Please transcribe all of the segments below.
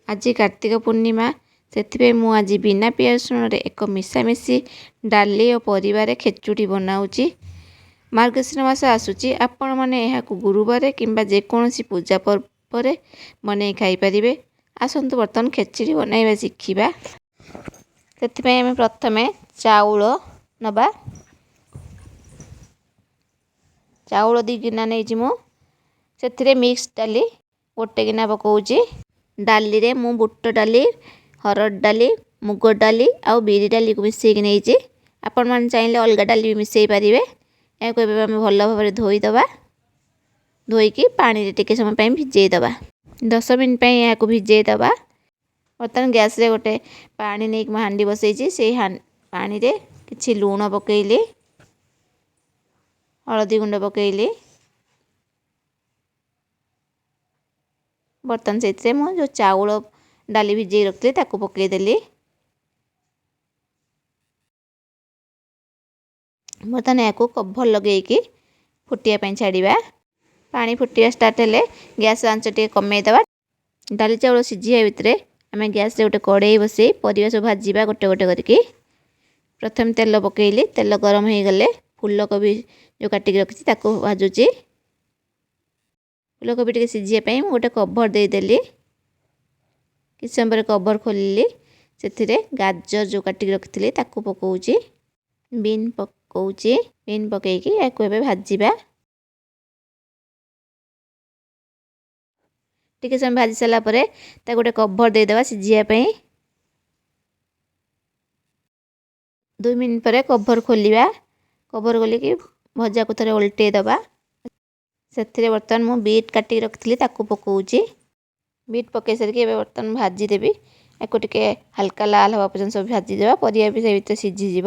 ଆଜି କାର୍ତ୍ତିକ ପୂର୍ଣ୍ଣିମା, ସେଥିପାଇଁ ମୁଁ ଆଜି ବିନା ପିଆଜ ରସୁଣରେ ଏକ ମିଶାମିଶି ଡାଲି ଓ ପରିବାରେ ଖେଚୁଡ଼ି ବନାଉଛି। ମାର୍ଗଶିର ମାସ ଆସୁଛି, ଆପଣମାନେ ଏହାକୁ ଗୁରୁବାରେ କିମ୍ବା ଯେକୌଣସି ପୂଜା ପର୍ବରେ ବନେଇ ଖାଇପାରିବେ। ଆସନ୍ତୁ ବର୍ତ୍ତମାନ ଖେଚୁଡ଼ି ବନାଇବା ଶିଖିବା। ସେଥିପାଇଁ ଆମେ ପ୍ରଥମେ ଚାଉଳ ନେବା। ଚାଉଳ 2 ଗିନା ନେଇଛି ମୁଁ। ସେଥିରେ ମିକ୍ସ ଡାଲି 1 ଗିନା ପକାଉଛି। ଡାଲିରେ ମୁଁ ବୁଟ ଡାଲି, ହରଡ଼ ଡାଲି, ମୁଗ ଡାଲି ଆଉ ବିରି ଡାଲିକୁ ମିଶାଇକି ନେଇଛି। ଆପଣମାନେ ଚାହିଁଲେ ଅଲଗା ଡାଲି ବି ମିଶାଇ ପାରିବେ। ଏହାକୁ ଏବେ ଆମେ ଭଲ ଭାବରେ ଧୋଇଦେବା। ଧୋଇକି ପାଣିରେ ଟିକେ ସମୟ ପାଇଁ ଭିଜେଇ ଦେବା। 10 ମିନିଟ୍ ପାଇଁ ଏହାକୁ ଭିଜେଇ ଦେବା। ବର୍ତ୍ତମାନ ଗ୍ୟାସ୍ରେ ଗୋଟେ ପାଣି ନେଇକି ମୁଁ ହାଣ୍ଡି ବସେଇଛି। ସେଇ ପାଣିରେ କିଛି ଲୁଣ ପକାଇଲି, ହଳଦୀ ଗୁଣ୍ଡ ପକାଇଲି। ବର୍ତ୍ତମାନ ସେଇଥିରେ ମୁଁ ଯେଉଁ ଚାଉଳ ଡାଲି ଭିଜେଇ ରଖିଥିଲି ତାକୁ ପକାଇଦେଲି। ବର୍ତ୍ତମାନ ଏହାକୁ କଭର୍ ଲଗେଇକି ଫୁଟିବା ପାଇଁ ଛାଡ଼ିବା। ପାଣି ଫୁଟିବା ଷ୍ଟାର୍ଟ ହେଲେ ଗ୍ୟାସ୍ ଆଞ୍ଚ ଟିକେ କମେଇଦେବା। ଡାଲି ଚାଉଳ ସିଝିବା ଭିତରେ ଆମେ ଗ୍ୟାସ୍ରେ ଗୋଟେ କଡ଼େଇ ବସେଇ ପରିବା ସବୁ ଭାଜିବା ଗୋଟେ ଗୋଟେ କରିକି। ପ୍ରଥମେ ତେଲ ପକାଇଲି। ତେଲ ଗରମ ହେଇଗଲେ ଫୁଲକୋବି ଯେଉଁ କାଟିକି ରଖିଛି ତାକୁ ଭାଜୁଛି। ଫୁଲକୋବି ଟିକେ ସିଝିବା ପାଇଁ ମୁଁ ଗୋଟେ କଭର୍ ଦେଇଦେଲି। କିଛି ସମୟ ପରେ କଭର୍ ଖୋଲିଲି। ସେଥିରେ ଗାଜର ଯେଉଁ କାଟିକି ରଖିଥିଲି ତାକୁ ପକାଉଛି, ବିନ୍ ପକାଉଛି। ବିନ୍ ପକାଇକି ଏହାକୁ ଏବେ ଭାଜିବା। ଟିକେ ସମୟ ଭାଜି ସାରିଲା ପରେ ତାକୁ ଗୋଟେ କଭର୍ ଦେଇଦେବା ସିଝିବା ପାଇଁ। 2 ମିନିଟ୍ ପରେ କଭର୍ ଖୋଲିବା। କଭର୍ ଖୋଲିକି ଭଜାକୁ ଥରେ ଓଲଟେଇ ଦେବା। ସେଥିରେ ବର୍ତ୍ତମାନ ମୁଁ ବିଟ୍ କାଟିକି ରଖିଥିଲି ତାକୁ ପକାଉଛି। ବିଟ୍ ପକାଇ ସାରିକି ଏବେ ବର୍ତ୍ତମାନ ଭାଜିଦେବି। ଏହାକୁ ଟିକେ ହାଲକା ଲାଲ ହେବା ପର୍ଯ୍ୟନ୍ତ ସବୁ ଭାଜିଦେବା। ପରିବା ବି ସେ ଭିତରେ ସିଝିଯିବ।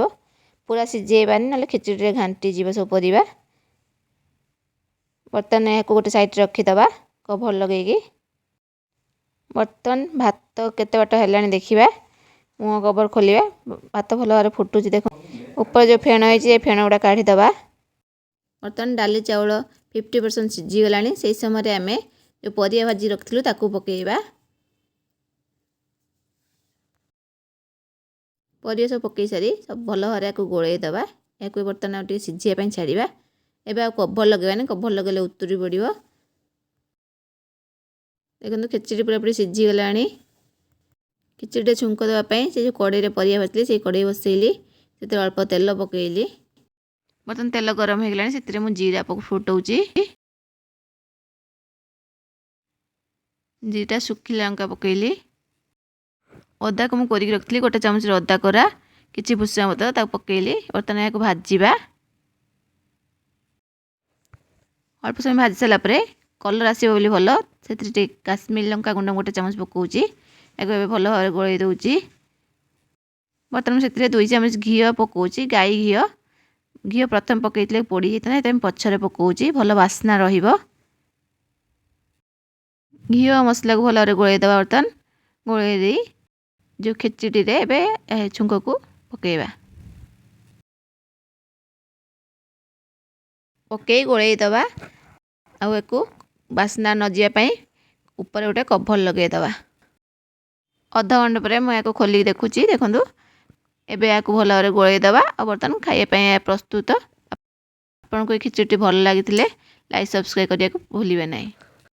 ପୁରା ସିଝେଇବାନି, ନହେଲେ ଖେଚୁଡ଼ିରେ ଘାଣ୍ଟିଯିବ ସବୁ ପରିବା। ବର୍ତ୍ତମାନ ଏହାକୁ ଗୋଟେ ସାଇଡ଼୍ରେ ରଖିଦେବା କଭର୍ ଲଗେଇକି। ବର୍ତ୍ତମାନ ଭାତ କେତେ ବାଟ ହେଲାଣି ଦେଖିବା। ମୁହଁ କଭର୍ ଖୋଲିବା। ଭାତ ଭଲ ଭାବରେ ଫୁଟୁଛି ଦେଖ। ଉପରେ ଯେଉଁ ଫେଣ ହେଇଛି ଏ ଫେଣ ଗୁଡ଼ା କାଢ଼ିଦେବା। ବର୍ତ୍ତମାନ ଡାଲି ଚାଉଳ 50% ସିଝିଗଲାଣି। ସେଇ ସମୟରେ ଆମେ ଯେଉଁ ପରିବା ଭାଜି ରଖିଥିଲୁ ତାକୁ ପକାଇବା। ପରିବା ସବୁ ପକାଇ ସାରି ସବୁ ଭଲ ଭାବରେ ଏହାକୁ ଗୋଳେଇ ଦେବା। ଏହାକୁ ବର୍ତ୍ତମାନ ଆଉ ଟିକେ ସିଝିବା ପାଇଁ ଛାଡ଼ିବା। ଏବେ ଆଉ କଭର୍ ଲଗାଇବାନି, କଭର୍ ଲଗାଇଲେ ଉତୁରି ପଡ଼ିବ। ଦେଖନ୍ତୁ ଖେଚୁଡ଼ି ପୁରାପୁରି ସିଝିଗଲାଣି। ଖେଚୁଡ଼ିରେ ଛୁଙ୍କ ଦେବା ପାଇଁ ସେ ଯେଉଁ କଡ଼େଇରେ ପରିବା ଭାଜିଥିଲି ସେଇ କଡ଼େଇ ବସେଇଲି। ସେଥିରେ ଅଳ୍ପ ତେଲ ପକାଇଲି। ବର୍ତ୍ତମାନ ତେଲ ଗରମ ହେଇଗଲାଣି। ସେଥିରେ ମୁଁ ଜିରା ଫୁଟାଉଛି। 2ଟା ଶୁଖିଲା ଲଙ୍କା ପକାଇଲି। ଅଦାକୁ ମୁଁ କରିକି ରଖିଥିଲି, 1 ଚାମଚର ଅଦା କୋରା, କିଛି ଭୃଷୁଙ୍ଗା ପତ୍ର ତାକୁ ପକାଇଲି। ବର୍ତ୍ତମାନ ଏହାକୁ ଭାଜିବା। ଅଳ୍ପ ସମୟ ଭାଜି ସାରିଲା ପରେ କଲର୍ ଆସିବ ବୋଲି ଭଲ ସେଥିରେ ଟିକେ କାଶ୍ମୀର ଲଙ୍କା ଗୁଣ୍ଡ 1 ଚାମଚ ପକାଉଛି। ଏହାକୁ ଏବେ ଭଲ ଭାବରେ ଗୋଳେଇ ଦେଉଛି। ବର୍ତ୍ତମାନ ସେଥିରେ 2 ଚାମଚ ଘିଅ ପକାଉଛି, ଗାଈ ଘିଅ। ଘିଅ ପ୍ରଥମେ ପକାଇଥିଲେ ପୋଡ଼ି ଯାଇଥାନ୍ତା, ସେଥିପାଇଁ ପଛରେ ପକାଉଛି, ଭଲ ବାସ୍ନା ରହିବ। ଘିଅ ମସଲାକୁ ଭଲ ଭାବରେ ଗୋଳେଇ ଦେବା। ବର୍ତ୍ତମାନ ଗୋଳେଇ ଦେଇ ଯେଉଁ ଖେଚୁଡ଼ିରେ ଏବେ ଛୁଙ୍କକୁ ପକାଇବା। ପକାଇ ଗୋଳେଇ ଦେବା। ଆଉ ଏକୁ ବାସ୍ନା ନ ଯିବା ପାଇଁ ଉପରେ ଗୋଟେ କଭର୍ ଲଗାଇଦେବା। ଅଧଘଣ୍ଟା ପରେ ମୁଁ ଏହାକୁ ଖୋଲିକି ଦେଖୁଛି। ଦେଖନ୍ତୁ ଏବେ ଏହାକୁ ଭଲ ଭାବରେ ଗୋଳେଇ ଦେବା। ଆଉ ବର୍ତ୍ତମାନ ଖାଇବା ପାଇଁ ଏହା ପ୍ରସ୍ତୁତ। ଆପଣଙ୍କୁ ଏ ଖେଚୁଡ଼ିଟି ଭଲ ଲାଗିଥିଲେ ଲାଇକ୍ ସବସ୍କ୍ରାଇବ୍ କରିବାକୁ ଭୁଲିବେ ନାହିଁ।